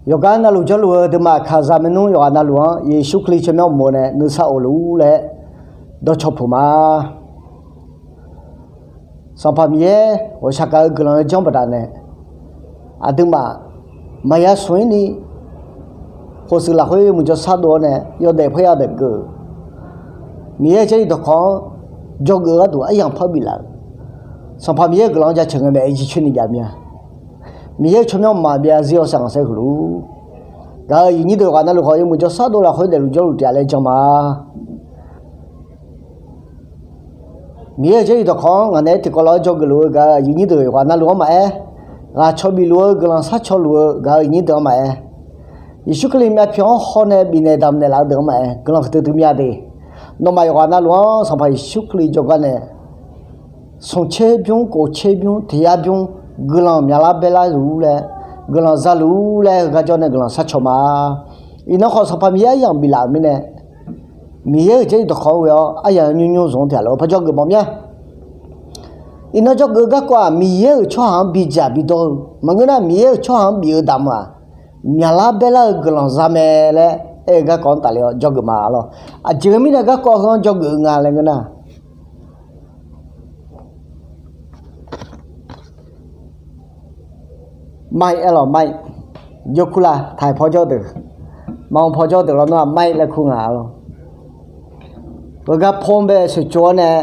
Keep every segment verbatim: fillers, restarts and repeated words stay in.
Yawqgar navluf jawrluf-eu aqduimaf kaqzaq maernmr yawqghaq navluf-anr Yeqsur Kali tsawrmyanr uqmov nae nuisar of luf-ur laer dawrcaw puq ma. Sanqpaq Miqyaer ghawqshaq gaq-eu guiqlanq-eu janr baqdanae, aqduimaf maqya smq-ir ni khofshuif lafkhoer yawmuiq jawrshar dov-awr nae yawdaef parya daef geuf-euq Miqyaer-euq Jarlif dawqkawq-anr dzawgeuf-eu gharduq aryamq par biflaf-euq Sanqpaq Miqyaer-euq guiqlanq-anr jaceuq ngae maeq-aer jircoer ni jav mir-a. Miqyaer-euq tsawrmyanr mqmaq byav zir-awr sar ngaq saer huiq luf-ur. Gaq-euq aqyuif nyir deuq yawqghaq navluf khawf yawmuiq jawrshar dov lafkhoer daefluf jawrluf taef-a laer jan ma. Miqyaer-euq Jarlif dawqkawq-anr ngaq naeq-aer tiqkawv lof-aer dzawgeuf luf-eu gaq-euq aqyuif nyir deuq yawqghaq navluf-anr maqaer, ghaq caw bif luf-eu guiqlanq sharcaw luf-eu gaq-euq aqyuif nyir deuq-anr maqaer, Yeqsur Kali myavpyawq-anr haw nae bifnaeq damqnaeq laf-eu deuq-anr maqaer, guiqlanq huiqdui dui mir-a de. Nawmaf yawqghaq navluf-anr Sanqpaq Yeqsur Kali jawrgar nae smq tser bymr, kof tser bymr, tiq yar bymr guiqlanq myaqlar baerlar luf-ur laer, guiqlanq za luf-ur laer heugar jawr nae guiqlanq sharcaw ma. Iqnan khawf Sanqpaq Miqyaer aryamq biflaf-euq mirnae, Miqyaer-euq Jarlif dawqkawq-anr ghoe-awr aryamq nymrnymr zmq-anr tiq ghaq lof-aer par dzawgeuf mawf mir-a. Iqnan dzawgeuf-eu garkawv-aq, Miqyaer-euq tsawrhaq-anr bidzaq bidawr-eu maqngeur nar, Miqyaer-euq tsawrhaq-anr bif-eu damq-aq, myaqlar baerlar-eu guiqlanq za mae laer aer-eu garkawv-anr tafle-awr dzawgeuf ma lawr. Aqjeq-eu mirnae garkawv heu-anr dzawgeuf-eu nga laer ngeur nar, mai aer lawq, mai, jawrkur la taq-aer paw jawr deuq, maqanr paw jawr deuq lawr nar-aq mai laer kur nga lawr. Heugar paw-anr bae sheuqcov-awr nae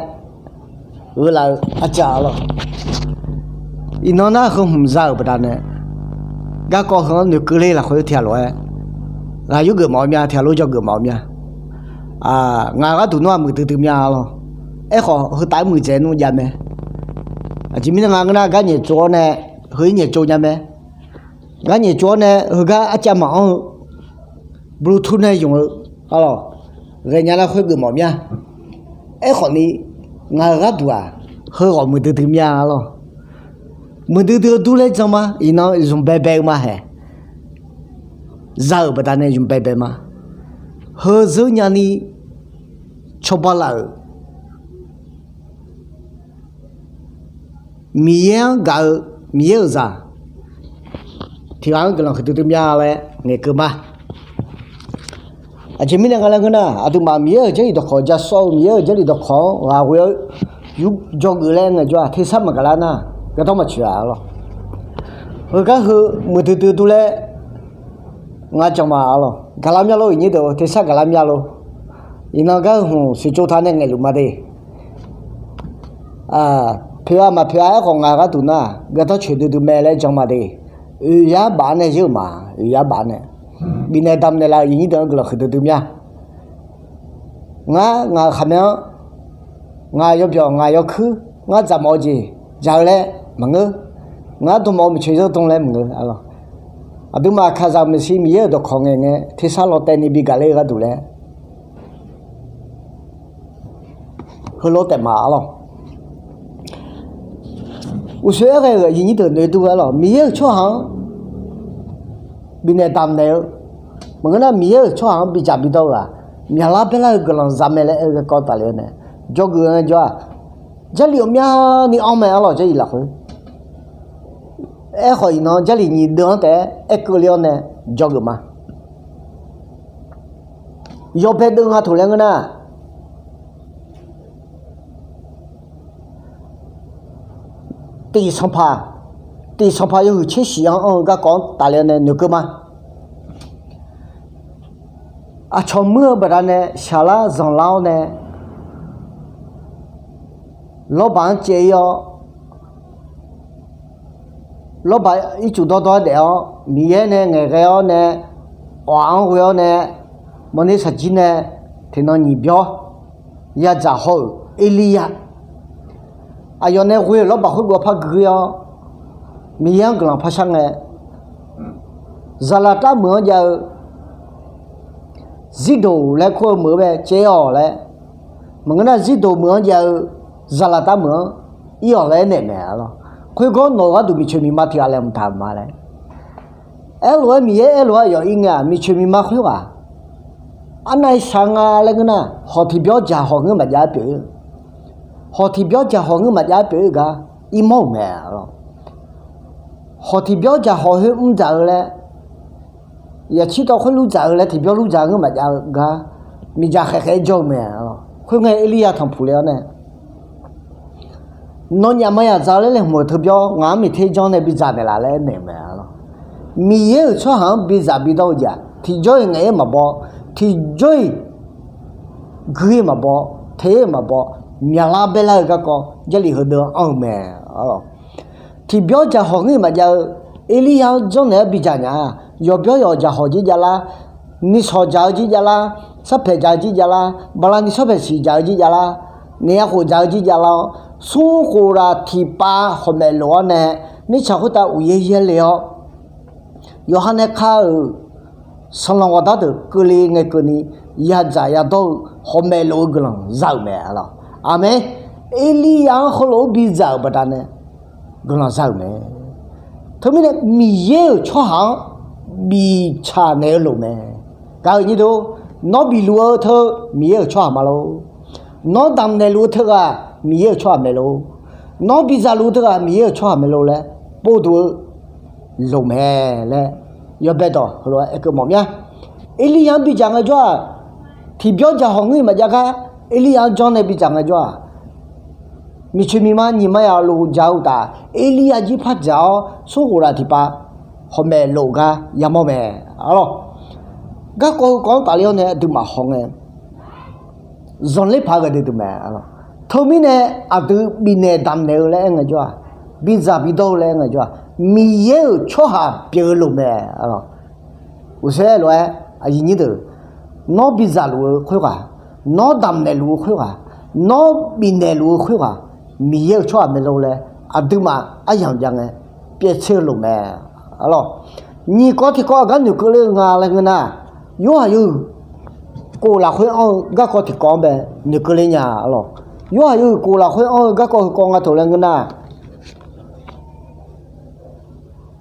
gheulaf-eu arcav lawr. Iqnan nar heu hmq za-euq baqdanae, garkawv heu-anr noeqkeuv ler lafkhoer tiq ghaq lof-aer ghaq yurgeuf mawf-eu mya, tiq ghaq lof dzawgeuf mawf-eu mya. Ngaq-euq gharduq nar-aq muiqdui dui mya lawr. Aerkhawf heu taf-aer muiqdzaeq nmr jav mae. Aqjeq mirnae nga ngeur nar, gar nyaef tsov-awr nae heu-ir nyaef tsov nya mae. Gar nyaef tsov-awr nae heugar arcav maqanr-eu, Bluetooth nae ymq-eu, a lawq, ghaenya lar khoergeuf mawf mir-a. Aerkhawf ni, ngaq-euq gharduq-aq, heughawq muiqdui dui mya lawr. Muiqdui dui-eu dur laer jan ma. Iqnan zmq baebae-eu ma haeq. Za-euq baqdanae zmq baebae ma. Heuzeur nyani cawba laf-euq Miqyaer-anr gaq-eu Miqyaer-euq zaq tiq ghaq-anr guiqlanq huiqdui dui mya laer ngaeqkeuv ma. Aqjeq mirnae nga laer ngeur nar, aqduimaf Miqyaer-euq Jarlif dawqkawq ja sawr-eu Miqyaer-euq Jarlif dawqkawq-anr ghaq ghoe-awr yur dzawgeuf laer ngaejawr-aq, tersar maqgaq lar nar, gardanr maqtsoeq-a lawr. Heugar heu muiqdui dui dur laer ngar jan ma a lawr. Gaqlar mya lor, iqnyir deuq tersar gaqlar mya lor. Iqnan gar-eu hmq sheuqcov taq nae ngaeqluf ma de. Poeq-a maqpoeq-a aerkhawf ngaq-euq gharduq nar, gardanr tsoeq duidui mae laer jan ma de. Oeq yar baf-awr nae yeur-euq ma, oeq yar baf-awr nae bifnaeq damqnaeq laf-euq iqnyir deuq-anr guiqlanq huiqdui dui mya. Ngar ngaq-euq khaqmae-anr ngaq yawbyawq ngaq yawkuir ngar dzaqmawf-eu jeq dzaq-eu laer maqngeur. Ngar dm mawf-eu miqcoeq zanr dm laer maqngeur a lawr. Aqduimaf kaqzaq maeqshi Miqyaer-euq dawqkawq ngaeqngae tersar lawtaev ni bi gaq ler-eu gharduq laer heulof taef ma a lawr. Uqshoe aer ghae-euq aqyuif nyir deuq noeq dur-a lawr, Miqyaer-euq tsawrhaq-anr bifnaeq damqnaeq-eu maqngeur nar, Miqyaer-euq tsawrhaq-anr bidzaq bidawr-eu-aq, myaqlar baerlar-eu guiqlanq za mae laer aer-eu garkawv tafle-awr nae dzawgeuf-a jawr-aq, Jarlif ghawqmyani anr mae a lawr, Jarlif lafkhoer. Aerkhawf iqnan Jarlif nyiq deuv-anr taef-aer aerkeuv ler-awr nae dzawgeuf ma. Yawbae deuv nga toq laer ngeur nar, tif sanqpaq, tif sanqpaq yawhuiq tser shif-anr anr-eu garkawv-anr tafle-awr nae noeqkeuv ma. Aqcawq muir-eu baqdanae shaqlar zanqlar-awr nae lawrbaq-anr caev-ir-awr, lawrbaq ircuf dawrdawr-aer daef-awr Miqyaer nae ngaeqghae-awr nae, awq-anr ghoe-awr nae, mawrner saqjir nae tiqnan nyiq byawr yadzaq haw-euq Erlirya, aqyawf nae ghoe-euq lawrbaq khoergov-awr par gui-awr Miqyaer-anr guiqlanq par shar ngae, zaqlaqtav meuq-anr jav-eu zirdoq laer kur-eu meuq-eu bae caev-awq laer, maqngeur nar zirdoq meuq-anr jav-eu zaqlaqtav meuq-anr ir-awq laer aernaeq mae a lawr. Khoergar nawq-euq gharduq miqcoeq miqma tiq ghaq laeqhmq taq-euq ma laer aerlof-aer Miqyaer aerlof-aer aqyawf ir ngae-aq, miqcoeq miqma khoerghaq arnav-iq shaq nga laer ngeur nar, hawq tiq byawr dzaq hawq ngeur maqjav-aer pyeuf-ir, hawq tiq byawr dzaq hawq ngeur maqjav-aer pyeuf-ir gar irmawr-euq mae a lawr. Hawq tiq byawr dzaq hawq khoer mr dzaq-eu laer yaqcir tawv khoer lurdzaq-eu laer tiqbyawr lurdzaq ngeur maqjav-eu gar, miqdzaq khaeq khaeq-aer jawr-eu mae. Khoerngae Erlirya tanqpuq le-awr nae, nawnyaf maqyaq dzaq laer laeqhmq-euq teubyawr ngaq-anr miqter janr nae bidzaq naeqlaf laer aernaeq-euq mae. Miqyaer-euq tsawrhaq-anr bidzaq bidawr-eu jeq-aq, tiqjawr-iq ngaeq-aer maqbaw, tiqjawr-iq gui-ir maqbaw, te-ir maqbaw, myaqlar baerlar-eu garkawv Jarlif heudeuv-anr anr-eu mae. Tiqbyawr dzaqhawq ngeur-iq maqjav-eu Erlirya-anr janrnaeq-aer bidzaq nya-a. Yawqbyawr yawq dzaqhawq jir javlar, nishawq dzaq-eu jir javlar, sarpaeq dzaq-eu jir javlar, bala ni sarpaeq siq dzaq-eu jir javlar, naeq-a khof dzaq-eu jir javlar-awr, smrkhof laf tiqpav hawqmaeq lof-awr nae, mirtsaq khoertav uqyaer yaerle-awr, yawqha nae ka-euq sanqlanq ghawqdar deuq keuvle ngae keuvni yadzaq yadawr-eu hawqmaeq lof-eu guiqlanq za-euq mae. Aqmeq. Erlirya-anr heulof-aer bidzaq-euq baqdanae guiqlanq za-euq mae. Teumirnae Miqyaer-euq tsawrhaq-anr bitsaq naeq-eu lof mae. Gaq-euq nyir deuq, nawr biluf-eu teu Miqyaer-euq tsawrhaq ma lor. Nawr damqnaeq luf-eu teughaq Miqyaer-euq tsawrhaq mae lor. Nawr bidzaq luf-eu teughaq Miqyaer-euq tsawrhaq mae lor laer povduq-eu lof mae laer yawbae dawq heulof-aer aerkeuv mawf mya. Erlirya-anr bidzaq ngaejawr-aq, tiqbyawr dzaqhawq ngeur-iq maqjav gar, Erlirya-anr janr nae bidzaq ngaejawr-aq, miqcoeq miqma nyiq ma yaq lof dzaq-eu uqtaf, Erlirya jir par dzaq-awr smrkhof laf tiqpav hawqmaeq lof gar yamawr mae. Arlawr, garkawv heukawv-anr tafler-awr nae aqduimaf hawngae zanqler paq-aer ghae duidui mae. Teumirnae aqdui bifnaeq damqnaeq-eu laer aer ngaejawr-aq, bidzaq bidawr-eu laer aer ngaejawr-aq, Miqyaer-euq tsawrhaq pyeuf-eu lof mae. Uqsaer lof-aer aqyuif nyir deuq, nawr bidzaq luf-eu khoerghaq, nawr damqnaeq luf-eu khoerghaq, nawr bifnaeq luf-eu khoerghaq, Miqyaer-euq tsawrhaq mae lor laer aqduimaf aryamq jav ngae pyaev tser-eu lof mae. Arlawr, nyiq kawv tiqkawv aqgar noeqkeuv ler-eu nga laer ngeur nar, Yorhaq yawhuiq kof lafkhoer anr-eu garkawv tiqkawv-anr bae noeqkeuv ler nya. Arlawr, Yorhaq yawhuiq kof lafkhoer anr-eu garkawv heukawv nga toq laer ngeur nar,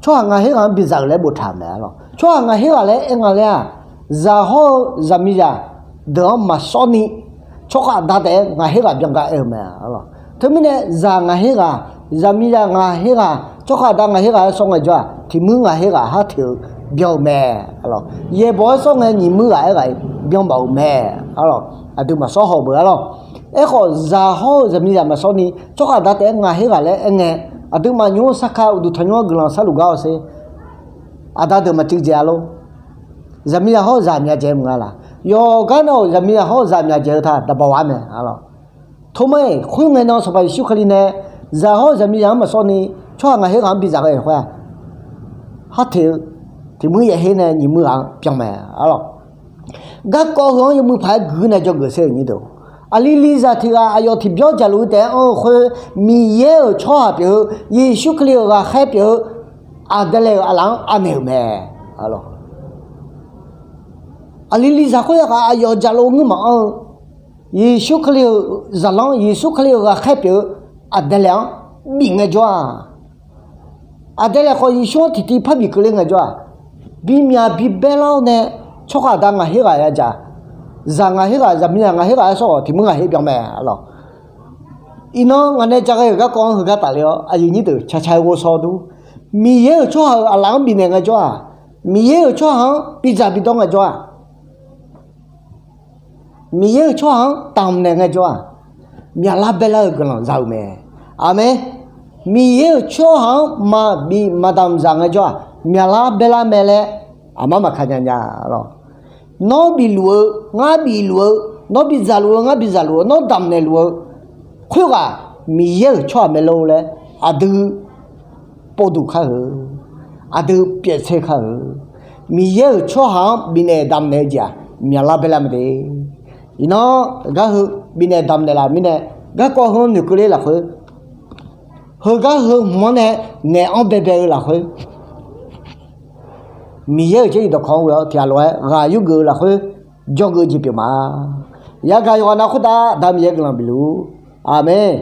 tsawrhaq ngaq her ghaq-anr bidzaq-euq laer boftaq-euq mae. Arlawr, tsawrhaq ngaq her ghaq laer aer nga laer-aq, zaq hawr-eu zaqmiqzaq deuq-anr maqsawr ni tsawrkhav aqda taef-aer ngaq her ghaq byan gar aer-eu mae. Arlawr, teumirnae zaq ngaq her ghaq, zaqmiqzaq ngaq her ghaq, tsawrkhav aqda ngaq her ghaq-aer sawr ngaejawr-aq, tiqmuir ngaq her ghaq har teq-eu byan-eu mae. Arlawr, yaeqbawq-aer sawr ngae nyiq muir ghaq aer ghaq-iq byan mawf-eu mae. Arlawr, aqdui maqsawr haw beu. Arlawr, aerkhawf zaq hawr-eu zaqmiqzaq maqsawr ni tsawrkhav aqda taef-aer ngaq her ghaq laer aer ngae, aqduimaf nymr-anr sarkar uqduq tanqnymr-anr guiqlanq sarluf gar-awr sher. Aqda deuq maqcuiv dzaeq-a lor. Zaqmiqzaq hawr-eu zaq myaq dzaeq-eu maqnga laq. Yawqgar nar-aq zaqmiqzaq hawr-eu zaq myaq dzaeq-eu taq daqbawq-a mae. Arlawr, tomar-iq khoerngae nan Sanqpaq Yeqsur Kali nae zaq hawr-eu zaqmiqzaq-anr maqsawr ni tsawrhaq ngaq her ghaq-anr bidzaq ghae khoer-aq, har teq-eu tiqmuir yaef her nae nyiq muir ghaq-anr byan mae. Arlawr, garkawv heu-anr yawmuiq paq-aer guiqnae dzawgeuf ser-euq nyir deuq, aqli lizaq tiq ghaq aqyawf tiqbyawr dzaqluf-eu taef-aer anr-eu khoer, Miqyaer-euq tsawrhaq pyeuf-eu Yeqsur Kali-euq ghaqkhaer pyeuf-eu Aqdaelae-euq aqlaf-anr anaeq-euq mae. Aqli lizaq khoer yaqghaq aqyawf dzaqluf-eu ngeur maqanr-eu, Yeqsur Kali-euq zaqlanr, Yeqsur Kali-euq ghaqkhaer pyeuf-eu Aqdaelae-anr bif ngaejawr-aq, Aqdaelae khawf Yeqsur-anr tiqtiv parbi keuvle ngaejawr-aq, bimyaq bibaer lar-awr nae tsawrkhav aqda ngaq her ghaq yadzaq, zaq ngaq her ghaq, zaqmiqzaq ngaq her ghaq-aer sawr-awq, tiqmuir ngaq her byan mae. Arlawr, iqnan ngaq nae ja ghae-euq garkawv-anr heugar tafle-awr aqyuif nyir deuq caqcaq-eu ghovshaw dur. Miqyaer-euq tsawrhaq-euq aqlaf-anr bifnaeq ngaejawr-aq, Miqyaer-euq tsawrhaq-anr bidzaq bidawr ngaejawr-aq, Miqyaer-euq tsawrhaq-anr damqnaeq ngaejawr-aq, myaqlar baerlar-eu guiqlanq za-euq mae. Aqmeq. Miqyaer-euq tsawrhaq-anr maqbif maqdamq zaq ngaejawr-aq, myaqlar baerlar mae laer aqmar maqka nya nya. Nawr bif luf-eu, ngar bif luf-eu, nawr bidzaq luf-eu, ngar bidzaq luf-eu, nawr damqnaeq luf-eu khoerghaq Miqyaer-euq tsawrhaq mae lor laer aqdui povduq kar-eu, aqdui pyaev tser kar-eu, Miqyaer-euq tsawrhaq-anr bifnaeq damqnaeq-eu jeq-aq, myaqlar baerlar mae de. Iqnan gar heu bifnaeq damqnaeq laf mirnae, garkawv heu-anr noeqkeuv ler lafkhoer, heugar heu hmq-anr nae ngaeq-anr baebae-eu lafkhoer, Miqyaer-euq Jarlif dawqkawq-anr ghoe-awr tiqghaq lof-aer ghaq yurgeuf-eu lafkhoer jawrgeuf jeq pyeuf ma. Yagaq yawqghaq nav khoertav Aqda Miqyaer guiqlanq bif luf-ur. Aqmeq.